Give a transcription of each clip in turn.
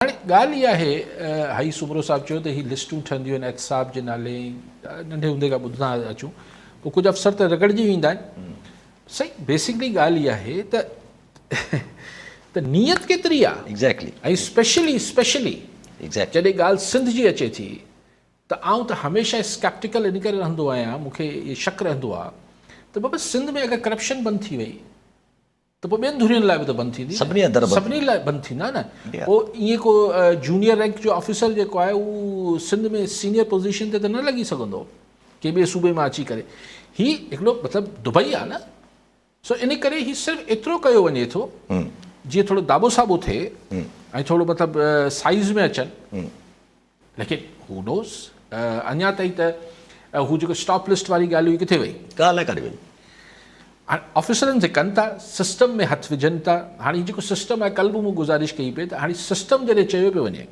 هاڻي ڳالهه اها آهي هائي سومرو صاحب چيو ته هي لسٽون ٺهنديون آهن احتساب جي نالي ننڍي هوندي کان ٻڌندا اچون پوء ڪجهه افسر ته رڳڙجي ويندا آهن. سائين بيسڪلي ڳالهه اها آهي ته ته نيت ڪيتري آهي. ايگزيڪٽلي. ۽ اسپيشلي اسپيشلي ايگزيڪٽلي جڏهن ڳالهه سنڌ جي اچي ٿي ته آئون ته هميشه اسڪيپٽيڪل ان ڪري رهندو آهيان، مون کي اهو شڪ رهندو آهي ته بابا سنڌ ۾ اگر ڪرپشن بند ٿي وئي ته پوء ٻين ڌرين لاء به ته بند ٿيندي نه. سڀني جا در بند سڀني لاء بند ٿيندا نه. پوء ائين ڪو جونيئر رينڪ جو آفيسر جيڪو آهي اهو سنڌ ۾ سينيئر پوزيشن تي ته نه لڳي سگهندو ڪنهن ٻئي صوبي مان اچي ڪري. هي هڪڙو مطلب دبئي آهي نه. سو ان ڪري هي صرف ايترو ڪيو وڃي ٿو جيئن ٿورو داٻو ساٻو ٿئي ۽ ٿورو مطلب سائيز ۾ اچن. ليڪن هو نوز اڃا تائين ته هو جيڪو اسٽاپ لسٽ واري ڳالهه هئي ڪٿي وئي؟ ڪا الائي ڪاڏي وئي. هاڻي آفيسرن تي ڪن ٿا، سسٽم ۾ هٿ وجهن ٿا. هاڻي هي جيڪو سسٽم آهي ڪلهه به مون گذارش ڪئي پئي ته هاڻي سسٽم جڏهن چيو پيو وڃي،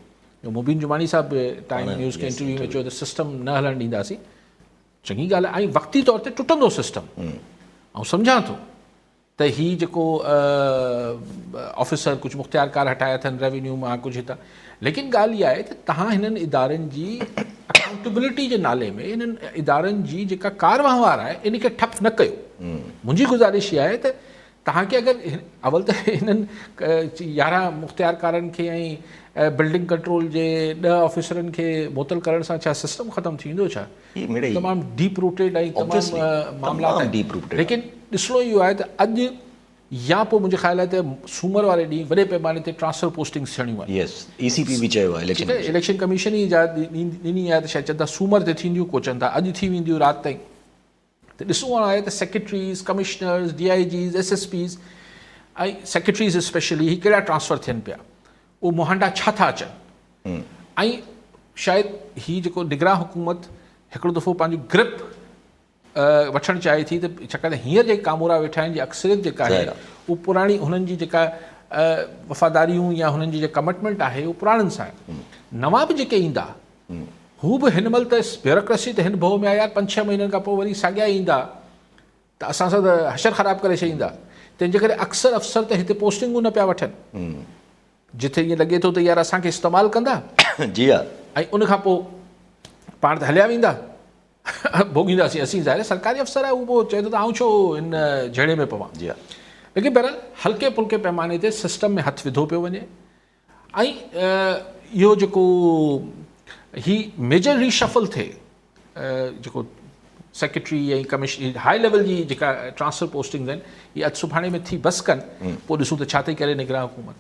مبين جماڻي صاحب به ٽائيم نيوز کي انٽرويو ۾ چيو ته سسٽم نه هلڻ ڏينداسين، چڱي ڳالهه آهي ۽ وقتي طور تي ٽٽندو سسٽم، آئون سمجهان ٿو ته هي جيڪو آفيسر ڪجهه مختيارڪار هٽايا اٿن ريونيو مان ڪجهه هتان، ليڪن ڳالهه اها آهي ته توهان هنن ادارن جي اڪائونٽيبلٽي جي نالي ۾ هنن ادارن جي جيڪا ڪار وهنوار آهي ان کي ٺپ نه ڪيو. منهنجي گذارش اها آهي ته توهان کي اگر اول ته هنن 11 مختيارڪارن کي ۽ بلڊنگ ڪنٽرول جي 10 آفيسرن کي معطل ڪرڻ سان ڇا سسٽم ختم ٿي ويندو ڇا؟ تمام ڊيپ روٽيڊ ۽ تمام معاملات آهن، ليڪن ڏسڻو اهو آهي ته اڄ يا پوء منهنجي خيال آهي ته سومر واري ڏينهن وڏي پيماني تي ٽرانسفر پوسٽنگس ٿيڻيون آهن. يس اي سي پي به چيو آهي اليڪشن ڪميشن. اليڪشن ڪميشن ئي اجازت ڏني آهي ته شايد چون ٿا سومر تي ٿينديون، ڪو چون ٿا اڄ ٿي وينديون رات تائين. ته ڏسڻو آهي ته secretaries, commissioners, D I Gs, S S Ps ۽ secretaries specially هي ڪهڙا ٽرانسفر ٿين پيا، اهي مهانڊا ڇا ٿا اچن ۽ شايد هي جيڪو نگران حڪومت هڪڙو دفعو پنهنجو گرپ وٺڻ چاهي ٿي ته ڇاڪاڻ ته هينئر جيڪي ڪامورا ويٺا آهن جي اڪثريت جيڪا آهي اهو پراڻي هنن جي جيڪا وفاداريون يا هنن جي جيڪا ڪمٽمينٽ آهي اهو پراڻن سان آهي. نوان به جيڪي ايندا هو به هن مهل ته بيوروڪريسي ته هن ڀؤ ۾ آهي يار پنج ڇهه مهينن کان پوء وري ساڳيا ايندا ته اسان سان ته حشر خراب ڪري ڇڏيندا. تنهن جي ڪري اڪثر افسر ته هتي پوسٽنگون نه پيا وٺن. جتي ائين لڳي ٿو ته يار اسان کي استعمال ڪندا. جي ها. ۽ ان کان پوء پاڻ ته هليا ويندا. ڀوڳينداسين اسين. ظاهر آهي سرڪاري افسر آهي اهو پوء چئي ٿو ته آئون ڇو ان جهيڙي ۾ پوان. جي ها. ليڪن بهرحال هلڪي ڦلڪي پيماني تي سسٽم ۾ هٿ وڌو پيو وڃي ۽ اهو جيڪو هي ميجر ري شفل ٿئي جيڪو سيڪريٽري ۽ ڪمشنر هاء ليول جي جيڪا ٽرانسفر پوسٽنگز آهن اهي اڄ سڀاڻي ۾ ٿي بس ڪن پوء ڏسون ته ڇا ٿي ڪري نگران حڪومت.